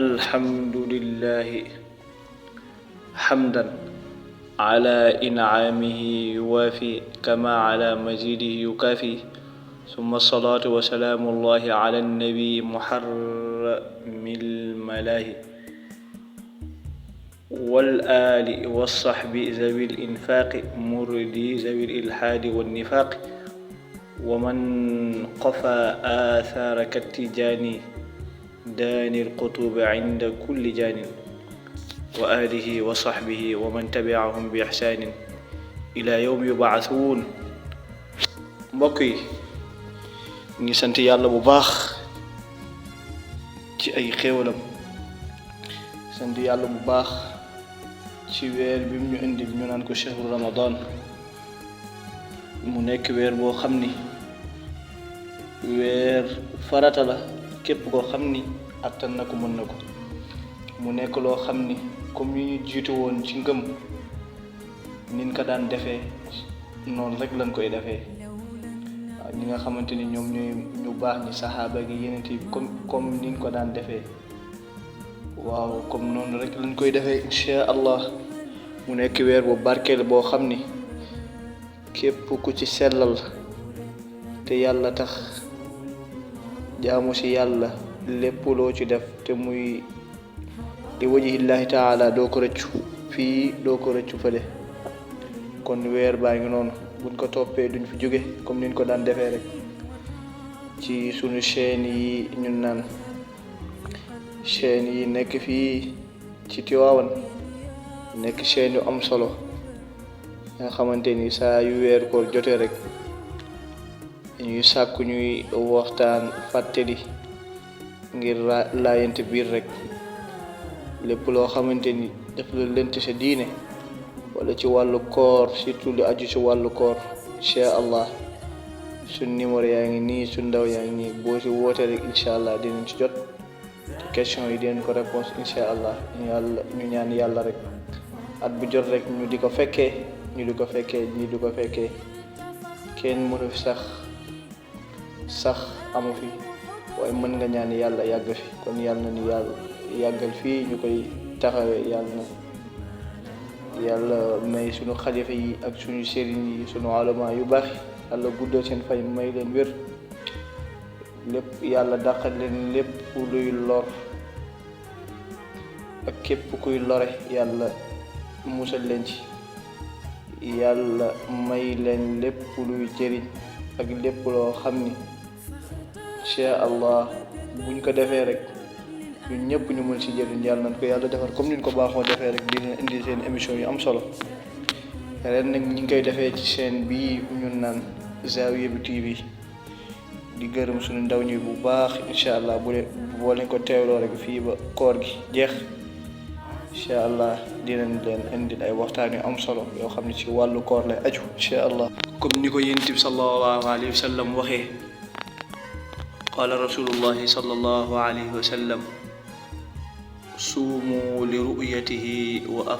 الحمد لله حمدا على إنعامه يوافي كما على مزيده يكافي ثم الصلاة وسلام الله على النبي محرم الملاهي والآل والصحب ذوي الإنفاق مردي ذوي الإلحاد والنفاق ومن قفى آثار كالتجاني داني القطوب عند كل جان وآله وصحبه ومن تبعهم بإحسان إلى يوم يبعثون. mbokk yi ngi sant yàlla bu baax ci ay xéewalam, sant yàlla bu baax ci weer bi mu ñu indi ñu naan ko shahru ramadan. mu nekk weer boo xam ni weer farata la képp koo xam ni attan na ko mën na ko. mu nekk loo xam ni comme yi ñu jiitu woon ci ngëm nin ko daan defee noonu rek lañ koy defee. waaw ñi nga xamante ni ñoom ñooy ñu baax ñi saxaaba gi yenent yi comme niñ ko daan defee, waaw comme noonu rek lañ koy defee insha allah. mu nekk weer bu barkeel boo xam ni képp ku ci sellal te yàlla tax jaamu ci yàlla lépp loo ci def te muy li wajihillahi taala doo ko rëccu fii doo ko rëccu fële. kon weer baa ngi noonu, buñ ko toppee duñ fi jóge comme niñ ko daan defee rek ci sunu chaîne yi ñun naan chaîne yi nekk fii ci Tiwaawan, nekk chaîne yu am solo nga xamante ni saa yu weer koor jotee rek ñuy sàkku ñuy waxtaan fàttali ngir laayante biir rek lépp loo xamante ni daf la lënt sa diine wala ci wàllu koor, surtout lu aju ci wàllu koor. insha allah suñ numéro yaa ngi nii, suñ ndaw yaa ngi nii, boo ci wootee rek insha allah dinañ ci jot question yi dinañ ko réponse insha allah. ñu ñaan yàlla rek at bu jot rek ñu di ko fekkee ñi di ko fekkee kenn mënu fi sax amu fi, waaye mën nga ñaan yàlla yàgg fi. kon yàlla na ni yàlla yàggal fii ñu koy taxawee. yàlla may suñu xalifa yi ak suñu sëriñ yi, suñu alama yu baax yàlla guddal seen fay, may leen wér lépp, yàlla dàqal leen lépp luy lor ak képp kuy lore yàlla musal leen ci. yàlla may leen lépp luy jëriñ ak lépp loo xam ni insha allah buñ ko defee rek ñun ñëpp ñu mën ci jëriñ. yàlla nañ ko yàlla defar comme niñ ko baaxoo defee rek dina indi seen émission yu am solo. ren nag ñi ngi koy defee ci chaîne bii ñun naan Zawiya bi TV. di gërëm suñu ndaw ñi bu baax insha allah boo leen ko teewloo rek fii ba koor gi jeex insha allah dinañ leen indil ay waxtaan yu am solo yoo xam ne ci wàllu koor lay aju insha allah. comme ni ko yonent bi sallallahu alayhi wa sallam waxee, qaala rasulullahi sallallahu alayhi wa sallam suumu li ru'yatihi wa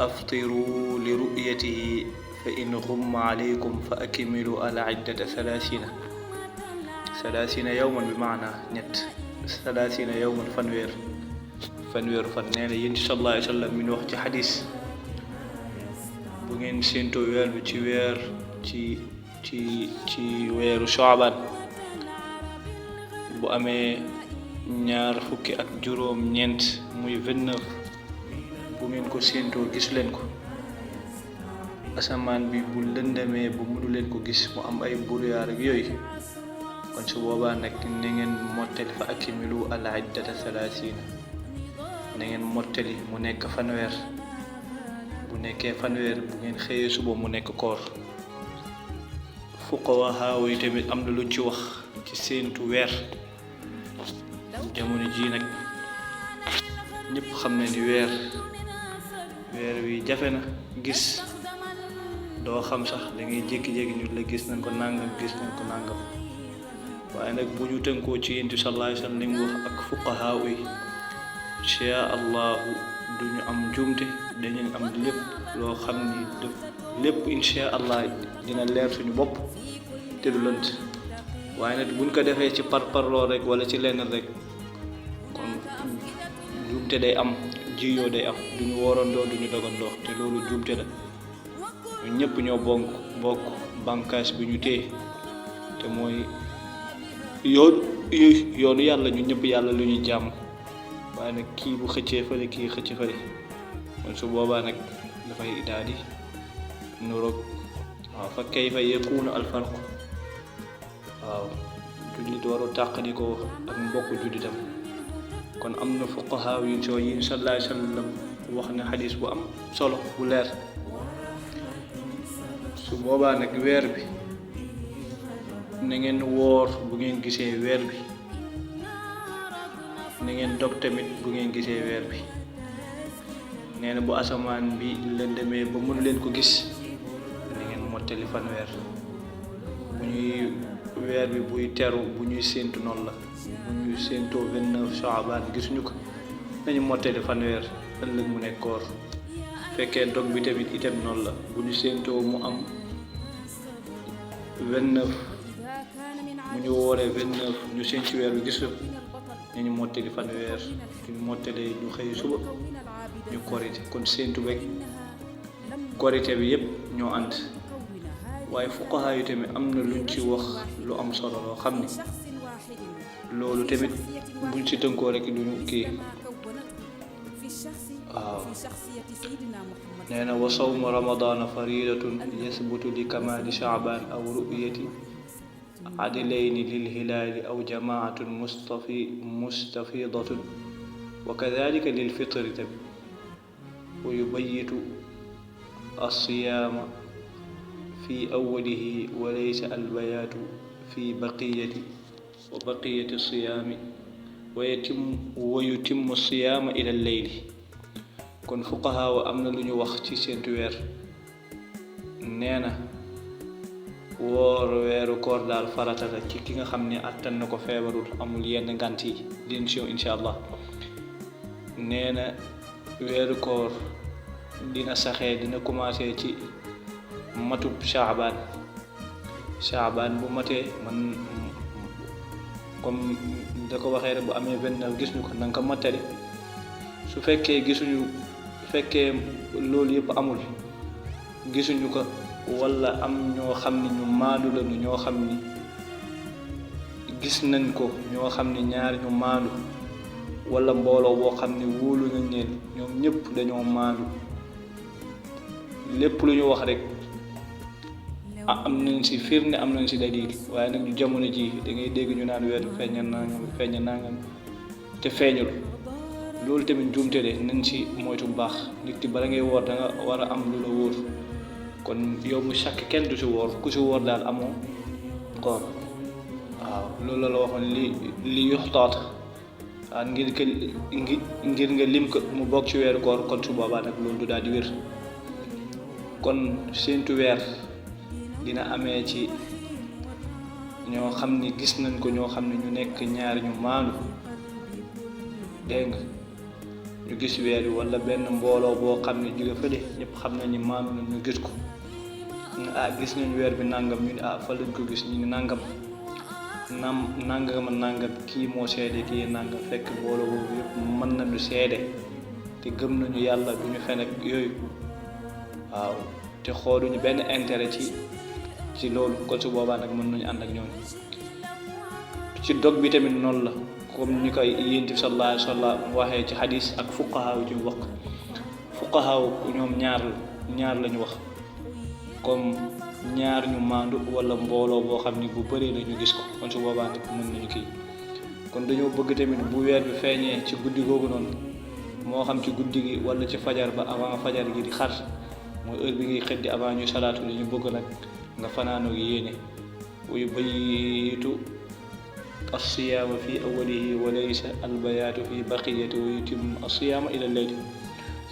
aftiru li ru'yatihi fa in ghumma alaykum fa akmilu ala iddata thalathina yawman bi maana ñett 30 yawman fanweer fan. nee na yéen sallallahu alayhi wa sallam mi wax ci xadis, bu ngeen séentoo weer bi ci weeru Shaaban bu amee 29 muy 29, bu ngeen ko séentoo gis leen ko, asamaan bi bu lëndamee bu mënu leen ko gis, mu am ay brouillard ak yooyu, kon su boobaa nag na ngeen mottali fa akmilu al iddata 30. na ngeen mottali mu nekk fanweer. bu nekkee fanweer bu ngeen xëyee suba mu nekk koor. fuqahaa yi tamit am na luñ ci wax ci séentu weer. jamono ji nag ñëpp xam na ni weer wi jafe na gis, doo xam sax da ngay jékki-jékki ñu la gis nañ ko nangam. waaye nag bu ñu tënkoo ci yonent bi sallallahu alayhi wa sallam li mu wax ak fuqahaa yi insha allahu duñu am njuumte, dañu am lépp loo xam ni lépp insha allah dina leer suñu bopp te du lënt. waaye nag buñ ko defee ci parparloo rek wala ci lenn rek kon juumte day am, jiyoo day am, duñu woorandoo duñu dogandoo, te loolu juumte la. ñun ñëpp ñoo bokk bànqaas bi ñu téye te mooy yoonu yàlla. ñun ñëpp yàlla lu ñuy jàmm, waaye nag kii bu xëccee fële kii xëcc fële, kon su boobaa nag dafay daal di nuroog waaw fa kayfa yakunu alfarq. waaw jullit waru tàqalikoo ak mbokk jullitam. kon am na fuqahaa yi sallallahu alayhi wa sallam wax ne xadis bu am solo bu leer. su boobaa nag weer bi na ngeen woor bu ngeen gisee weer bi, na ngeen dog tamit bu ngeen gisee weer bi. nee na bu asamaan bi lëndëmee ba mënu leen ko gis, na ngeen mottali fanweer. bu ñuy weer bi buy teru, bu ñuy séentu noonu la, bu ñuy séentoo 29 Shaaban gisuñu ko, nañu mottali fanweer, ëllëg mu nekk koor. fekkee dog bi tamit itam noonu la, bu ñu séentoo mu am 29, mu ñu wooree 29 ñu séen ci weer bi gisu, nañu mottali fanweer. ñu mottalee ñu xëy suba ñu korite. kon séentu beeg korite bi yëpp ñoo ànd. waaye fuqahaa yi tamit am na luñ ci wax lu am solo loo xam ni loolu tamit buñ ci tënkoo rek duñu kii. waaw nee na wa sawmu ramadana faridatun yasbutu li kamali shaaban aw ru'yati adilayni lil hilaali aw jamaatun mustafidatun wa kadalika lil fitri tamit wa yubayitu alsiyaama fi awwalihi wa laysa albayaatu fi baqiyati siyaami wa yutimmu siyaama ila leyli. kon fuqahaa wa am na lu ñu wax ci seentu weer. nee na woor weeru koor daal farata la ci ki nga xam ne attan na ko, feebarul, amul yenn ngant yi din si insha allah. nee na weeru koor dina commencé ci matub Shaaban bu matee man comme da ko waxee rek bu amee 29 gis ñu ko na nga ko mottali. su fekkee loolu yëpp amul, gisuñu ko, wala am ñoo xam ni ñu maandu lañu, ñoo xam ni gis nañ ko, ñoo xam ni ñaar ñu maandu, wala mbooloo boo xam ni wóolu nañ leen, ñoom ñëpp dañoo maandu, lépp lu ñu wax rek am nañ si firnde, am nañ si dalil. waaye nag ñu jamono ji da ngay dégg ñu naan weer feeñ nangam te feeñul. loolu tamit juumte de, nañ si moytu bu baax. nit ki bala ngay woor da nga war a am lu la wóor. kon yow mu chaque kenn du si woor, ku si woor daal amoo koor. waaw loolu la waxoon li yuxtaat ngir nga lim ko mu bokk ci weeru koor. kon su boobaa nag loolu du daal di wér. kon séentu weer dina amee ci ñoo xam ni gis nañ ko, ñoo xam ne ñu nekk ñaar ñu maandu, dégg nga, ñu gis weer wi, wala benn mbooloo boo xam ne jóge fële ñëpp xam nañ ni maandu na ñu gis ko. gis nañ weer bi nangam, ñu ne fa lañ ko gis, ñu ne nangam kii moo seede kii nangam, fekk mbooloo boobu yëpp mën nañu seede te gëm nañu yàlla, du ñu fen ak yooyu. waaw te xooluñu benn intérêt ci loolu. kon su boobaa nag mën nañu ànd ak ñooñu. ci dog bi tamit noonu la, comme ni koy Yonent bi sallallahu alayhi wa sallam waxee ci xadis, ak fuqahaa yi ci wax. fuqahaa ñoom ñaar lañu wax, comme ñaar ñu maandu wala mbooloo boo xam ni bu bëree la ñu gis ko. kon su boobaa nag mën nañu kii. kon dañoo bëgg tamit bu weer bi feeñee ci guddi googu noonu, moo xam ci guddi gi wala ci fajar ba avant fajar gi di xar, mooy heure bi ngay xëddi avant ñu salaatu, li ñu bëgg nag nga fanaanoo yéene. wa yubayyitu as-siyaama fi awwalihi wa laysa al-bayaatu fi baqiyati wa yutimmu as-siyaama ila al-layli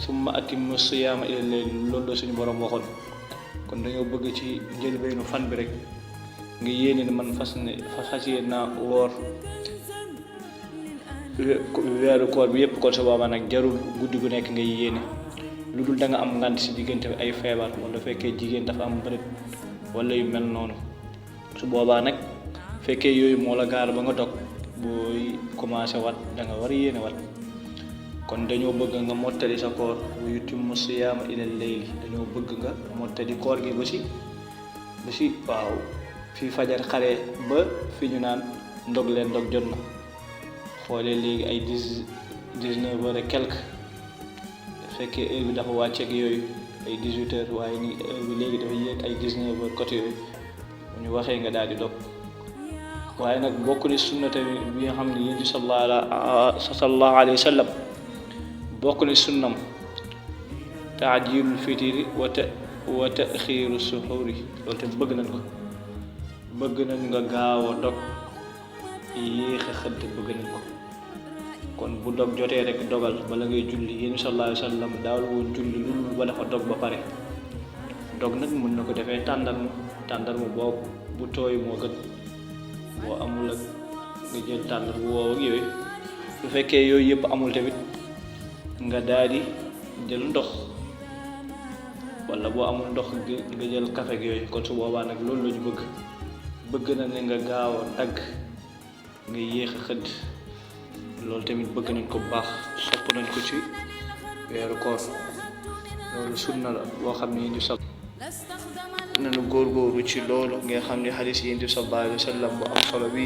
summa atimmu as-siyaama ila al-layli. loolu la suñu borom waxoon. kon dañoo bëgg ci njëlbeenu fan bi rek nga yéene ne man fas yéene naa woor weeru koor bi yëpp. kon su boobaa nag jarul guddi gu nekk ngay yéene, lu dul da nga am ngant si diggante ay feebar, wala fekkee jigéen dafa am bërëb wala yu mel noonu. su boobaa nag fekkee yooyu moo la gaar ba nga dog booy commencé wat da nga war a yéene wat kon dañoo bëgg nga mottali sa koor wa yutimmu siyaama ilal layli dañoo bëgg nga mottali koor gi ba si waaw fi fajar xare ba fi ñu naan ndog leen ndog jot na xoolee léegi ay 19 heures et quelque fekkee heure bi dafa wàcceeg yooyu ay 18 heures waaye ni heure bi léegi dafa yéeg ay 19 heures côté yooyu bu ñu waxee nga daal di dog waaye nag bokk ni sunna tamit bi nga xam ne yéen sallallahu alayhi wa sallam bokk ni sunnam taajilul fitiri wa taxiiru suxuuri loolu tamit bëgg nañ nga gaaw a dog yéex a xëdd bëgg nañ ko kon bu dog jotee rek dogal bala ngay julli yéen sallallahu alayhi wa sallam daawul woon julli lu ba dafa dog ba pare dog nag mën na ko defee tàndarma boobu bu tooy moo gën boo amul ak nga jël tàndar bu woow ak yooyu bu fekkee yooyu yëpp amul tamit nga daal di jël ndox wala boo amul ndox nga jël café ak yooyu kon su boobaa nag loolu la ñu bëgg na ne nga gaaw a dagg nga yéex a xëdd loolu tamit bëgg nañ ko bu baax sopp nañ ko ci weeru koor loolu sunna la boo xam ne indi sab nañu góorgóorlu ci loolu nga xam ne xadis yi indi sallallahu alayhi wa sallam bu am solo bi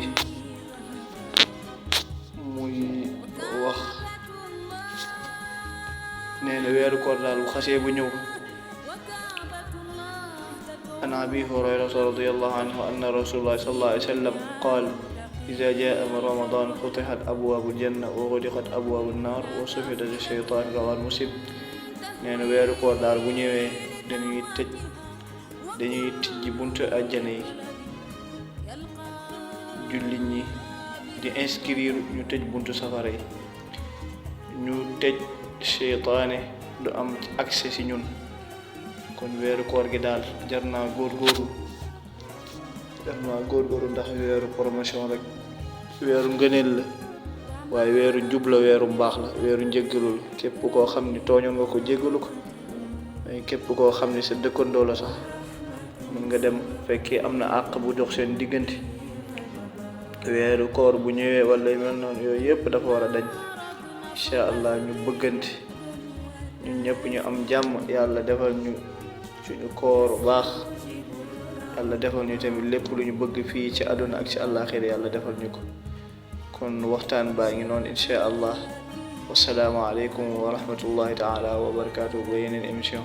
muy wax nee na weeru koor daal bu xasee bu ñëw an abi hurayrata radiyallahu anhu anna rasulullah sallallahu alayhi wa sallam qaal إذا جاء رمضان فتحت أبواب الجنة وغلقت أبواب النار وصفدت الشيطان رواه مسلم nee na weeru koor daal bu ñëwee dañuy tijji buntu àjjana yi jullit ñi di inscrire ñu tëj buntu safara yi ñu tëj seytaane du am accès ci ñun kon weeru koor gi daal jar naa góorgóorlu ndax weeru promotion rek weeru ngëneel la waaye weeru njub la weeru mbaax la weeru njéggalu la képp koo xam ni tooñoon nga ko jéggalu ko waaye képp koo xam ni sa dëkkandoo la sax mën nga dem fekkee am na àq bu dox seen diggante weeru koor bu ñëwee wala mel noonu yooyu yëpp dafa war a dañ incha allah ñu bëggante ñun ñëpp ñu am jàmm yàlla defal ñu suñu koor baax yàlla defal ñu tamit lépp lu ñu bëgg fii ci àdduna ak ci àllaaxira yàlla defal ñu ko kon waxtaan baa ngi noonu incha allah wasalaamu aleykum wa rahmatullahi taala wa barakaatu ba yeneen émission